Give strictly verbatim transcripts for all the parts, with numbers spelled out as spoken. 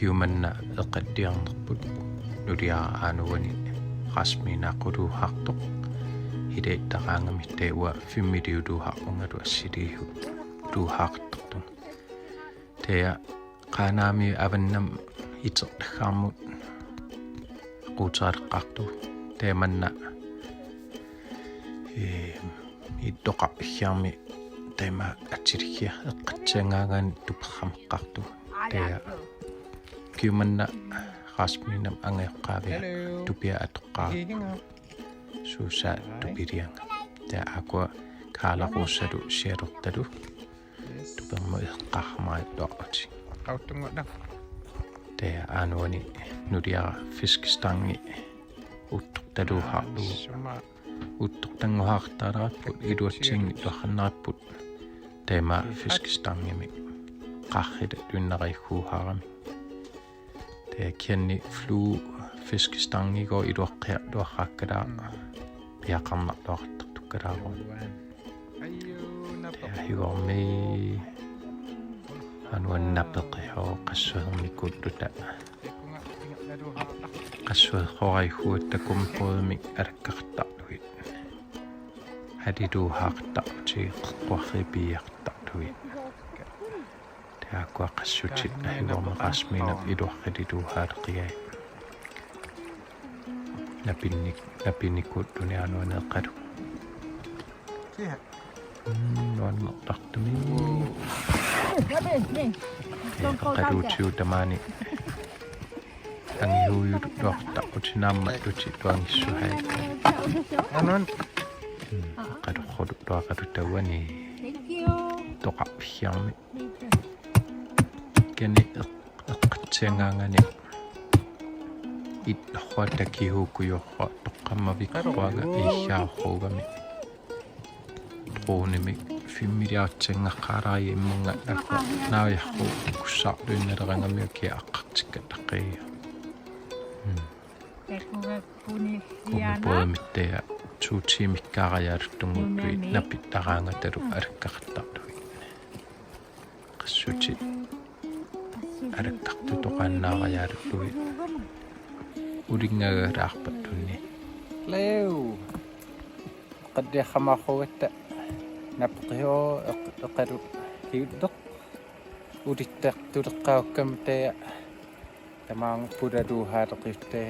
Kiumanna eqqatsiarnerput nuliara aana uani Rasmiina aquluuhaartoq. Hilattaraangami taava filmiliuluuhaarpungalu assiliihuuluuhaartartunga. Taava Qaanaami avannamut itertaggaarmut aquuteqartoq. Taava manna, ee, ittoqarpiarmi taama atilikkia eqqatsiangaangaanni tuperrameqqaartoq. Taava kiumanna Rasmiinap angajoqqaavia Hello. Tupia atoqqaarpoq. Suusaa tupilianga. Taava aakkua Kaala Ruusalu sialortalu. Tupermut eqqaamaattuarputit. Qauttunngorna. Taava aana uani nuliara fiskestangi uuttortaluuhaarlugu. Suma. Uuttortannguuhaartaraarput iluatsinngitsuaqqaarput. Taama fiskestangimi qarrila tuinnariikkuuhaarami. Taava kisianni flue fiskestangigooq iluaqqiarluaraakkalaaq. Mm. Piaqarnarluaqartartukkalaarpoq. Taava higormi anuannapeqihoo qassuermikuulluta. Qassuerhoraiguatta gummibådimik alakkartarlugit. Haliluuhaartarlutik qeqquarfiit piiartarlugit. Taava aakkua qassutit higormi Rasmiinap iluarrililuuhaaleqigai. Napinnik-, napinikuulluni aana uani eqqalu. Mm, nuannertartumik. Eqqaluutigut tamaani. Angihuujuluartarputit naammattutit tuangissuhai. Anuan. Mm, eqqaluarluarluarluta uani. Thank you. Toqarpiarmi. Kisianni eq-, eqqatsiangaangaanni. Ittorluarluta kihuukujoorluarluta toqqammavikkuanga iiaarruugami. Dronemik filmiliaatsinngaqaalaarlunga immunga aakkua naajarru kussarluinnalerangamik kia aqqartikkattaqqia. Mm. Gummibådimittaaq to tiimikkaarajaaluttunnguullugit napittaraangatalu alakkartarlugit. Qassutit alakkartutoqaannaarajaalullugit. Ulinngagalaarpattunni. Leo. Eqqatsiaramaarpugatta napeqihoo eq-, eqqalu hiulleq. Ulittartuleqqaakkami taava tamaanga pulaluuhaaleqiutta.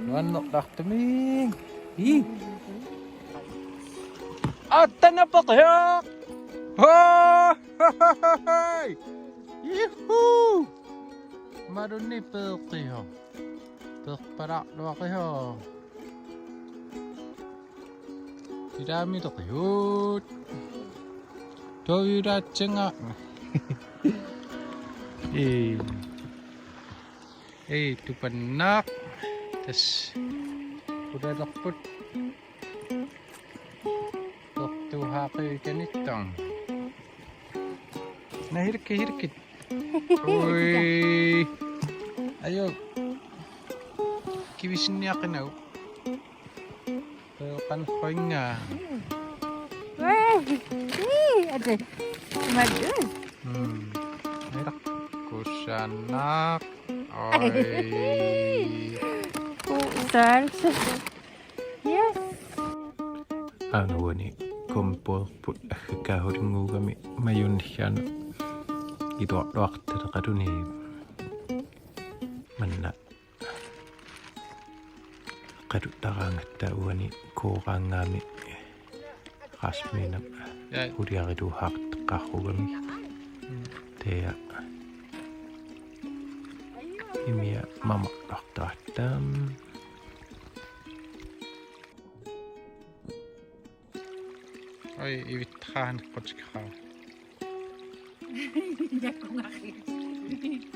Nuannertartumik. Ii. Atta napeqihoo. Hoo! Hei! Juhu! Malunni peqihoo. Peqpalaarluaqihoo. Ilaamileqihuut. Toyulaatsinga. Ei. Ei, tupannaaq. Tassa. Pulalerput. Tortuuhaaqqivikanittoq. Naa, hilakki, hilakki. Ui. Ajo. Kivisinniaqinagu. Qanoq poinga. Wee. Ii, ate. Madu. Hmm. Mira. Kusanaq. Oi. Kusanaq. Yes. Aana uani gummibådiput aggakaahulinnguugami majunnissaanik iluarluartaleqaluni. Manna eqqaluttaraangatta uani kooraangaami Rasmiinap uliariluuhaarteqqaarugami. Taava imia mamarluartaratta. Oi, ivittaqaanneqqutikkaa.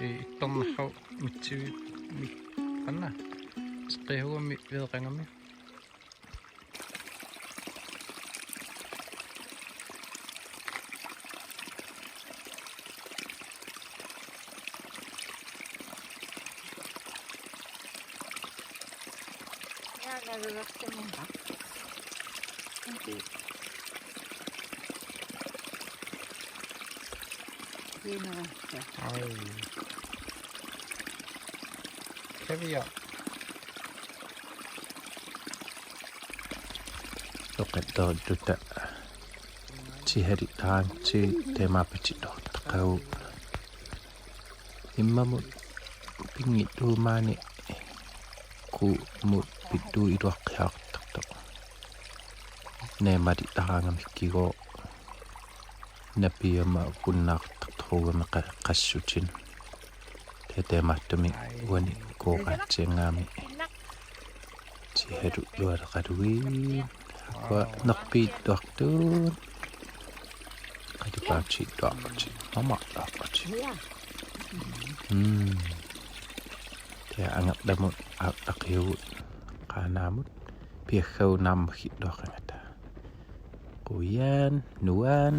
Ii, ittornarru mitsivimmi qanna. Seqqihugami veeqangami. Ai. Oqattortuta tiharit taanti teemaapatitoortaqagu. Immamut pinngittuumaani kuumut pittuuiluaqqihaartartoq. Neemali taangamikkigo napiama kunnaartartorugami qa-, qassutin. Teemaattumik uani kooqaatsiangaami. Tihalut lualeqaluit. Aqua nerpiittuartut. Qalipaatiittuarputit. Mamaartuarputit. Mm. Tia angerlamut aallaqiugut Qaanaamut piaggavut naammagiittuaqangata. Qujan, nuan.